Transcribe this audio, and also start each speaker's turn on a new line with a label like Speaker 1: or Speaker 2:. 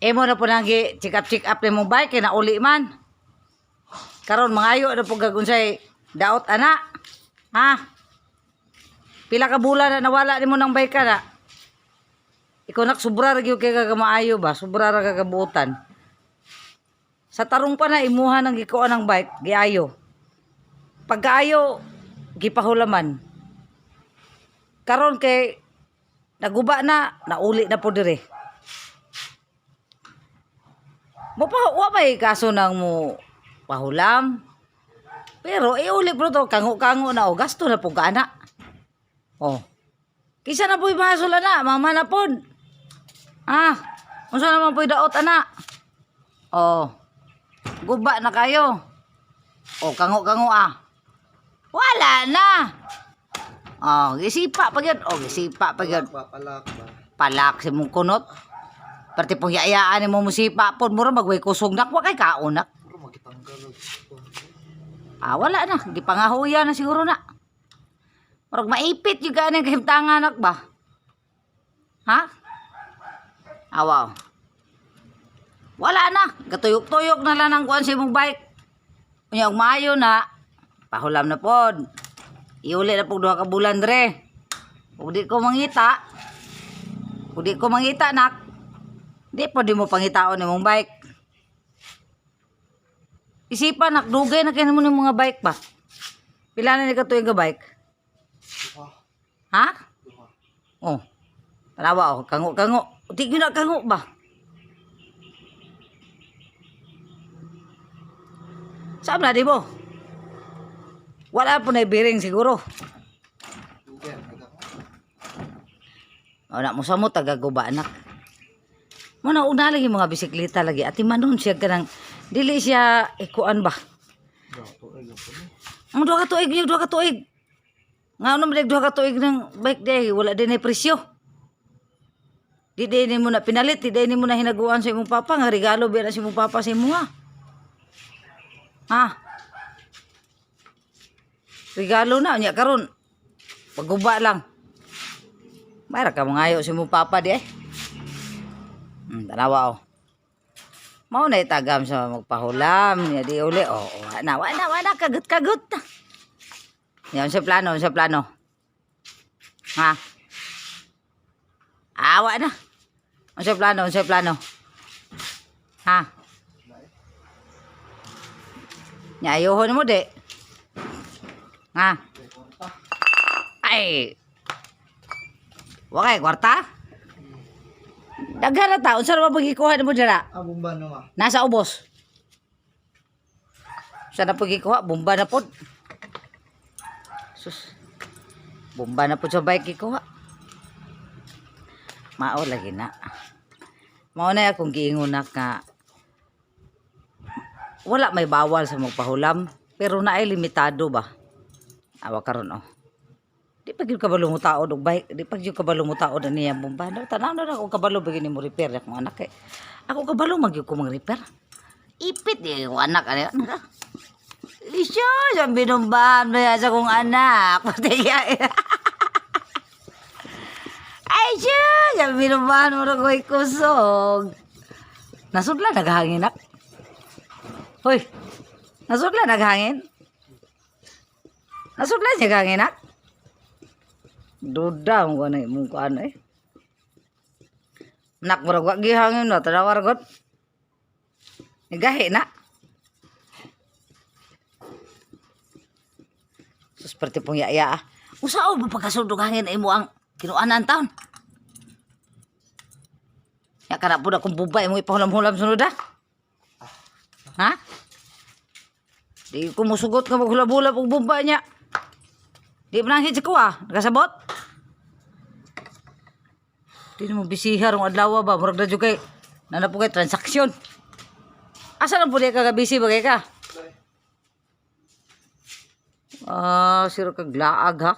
Speaker 1: Imo na po nang gi check up nimo bike kay nauli man. Karon mangayo na po kag unsay daot ana. Ha? Pila ka bulan na nawala nimo ng bike ka na? Ikaw nak, sobra ra gyud kay ka maayo ba? Sobra ra ka kabuotan. Sa tarong pa na imuha nang gikuan ng bike, giayo. Pagkaayo, gipahulaman. Karon kay naguba na, nauli na po dire. Mo pa wa may kaso nang mo pahulam. Pero iuli po to, kango-kango na o gasto na po ka na. Oh. Kisa na po'y mahasula na, mama na pod. Ah, unsa naman po'y daot ana? Oh. Guba na kayo. Oh, kango-kango ah. Wala na. Oh, gisipa pa gyud. Oh, gisipa pa gyud.
Speaker 2: Palak ba, palak ba.
Speaker 1: Palak si mong kunot. Perti pong yayaan mo musipa pod, mura magway kusog nak, wa kay kaon nak.
Speaker 2: Pero magitanggal og
Speaker 1: Ah, wala na. Gipangahuya na siguro na. Murag maipit yung kanin kahimtangan nak ba? Ha? Awaw. Wala na. Gatuyok-tuyok na lang ang kuan sa imong bike. Unya og maayo na. Pahulam na pod. Iuli na pug 2 ka bulan dre. Ug di ko mangita. Ug di ko mangita nak. Di po di mo pangitaon imong bike. Isipan nak, dugay na kay mo ng mga bike ba? Pila na ni katuig ka bike?
Speaker 2: Duha.
Speaker 1: Ha?
Speaker 2: Duha.
Speaker 1: Oh. Tanawa oh, kango-kango. Di gyud na kango ba? Saan na di mo? Wala po na biring siguro.
Speaker 2: Dugay ang taga.
Speaker 1: O na mo sa mo tagaguba anak. Mo na una lagi mga bisikleta lagi. Ati manon siya kanang dili siya ikuan ba?
Speaker 2: Gato ay gato ni.
Speaker 1: Ang 2 ka tuig, yung 2 ka tuig. Nga ano man 2 ka tuig ng bike day, wala din ay presyo. Di din mo na pinalit, di din mo na hinaguan sa imong papa, nga regalo biya na sa imong papa sa imo ha. Ha? Regalo na unya karon. Paguba lang. Mayra ka mangayo sa imong papa di eh. Tanawa oh. Mao na itagam sa magpahulam, niya di uli. Oh, oh, na, wala, wala, kagot-kagot na. Yan sa plano, sa plano. Ha? Awa na. Unsa plano, unsa plano? Ha? Nya ayuhon mo di. Ha? Ay. Wa kay kwarta? Daghan na ta, unsa ra pagikuha nimo dira?
Speaker 2: Ah, bomba no ma.
Speaker 1: Nasa ubos. Sa na pagikuha, bomba na pod. Sus. Bomba na pod sa bike gikuha. Mao lagi na. Mao na akong giingon na nga wala may bawal sa magpahulam, pero naay limitado ba. Awa karon oh. Di pa gyud kabalo mo taod og bike, di pa gyud kabalo mo taod ani ang bomba. No, tanaw na ako kabalo ba mo repair akong anak eh. Ako kabalo man gyud ko mang-repair. Ipit di ko anak ani. Isyo, sa binumbahan ba yan sa kong anak? Pati ay, siya! Sa binumbahan mo na ko'y kusog. Nasudla naghangin, nak. Hoy, nasudla naghangin? Nasudla siya hangin, nak? Duda mo ko na imong kuan eh. Nak, murag wa gihangin na, tanawar god. Nigahi na. Sus, perti pong yaya ah. Usao ba pagkasudog hangin imo ang kinuanan taon? Ya kana po na kung bubay mo ipahulam-hulam sunod ah. Ha? Di ko musugot nga maghulam-hulam og bumba niya. Di man ang ko ah. Nakasabot? Di na mo bisiha rong adlaw ba? Murag na jud kay nana po kay transaksyon. Asa lang po di ka busy ba kay ka? Ah, siro kag laag ha.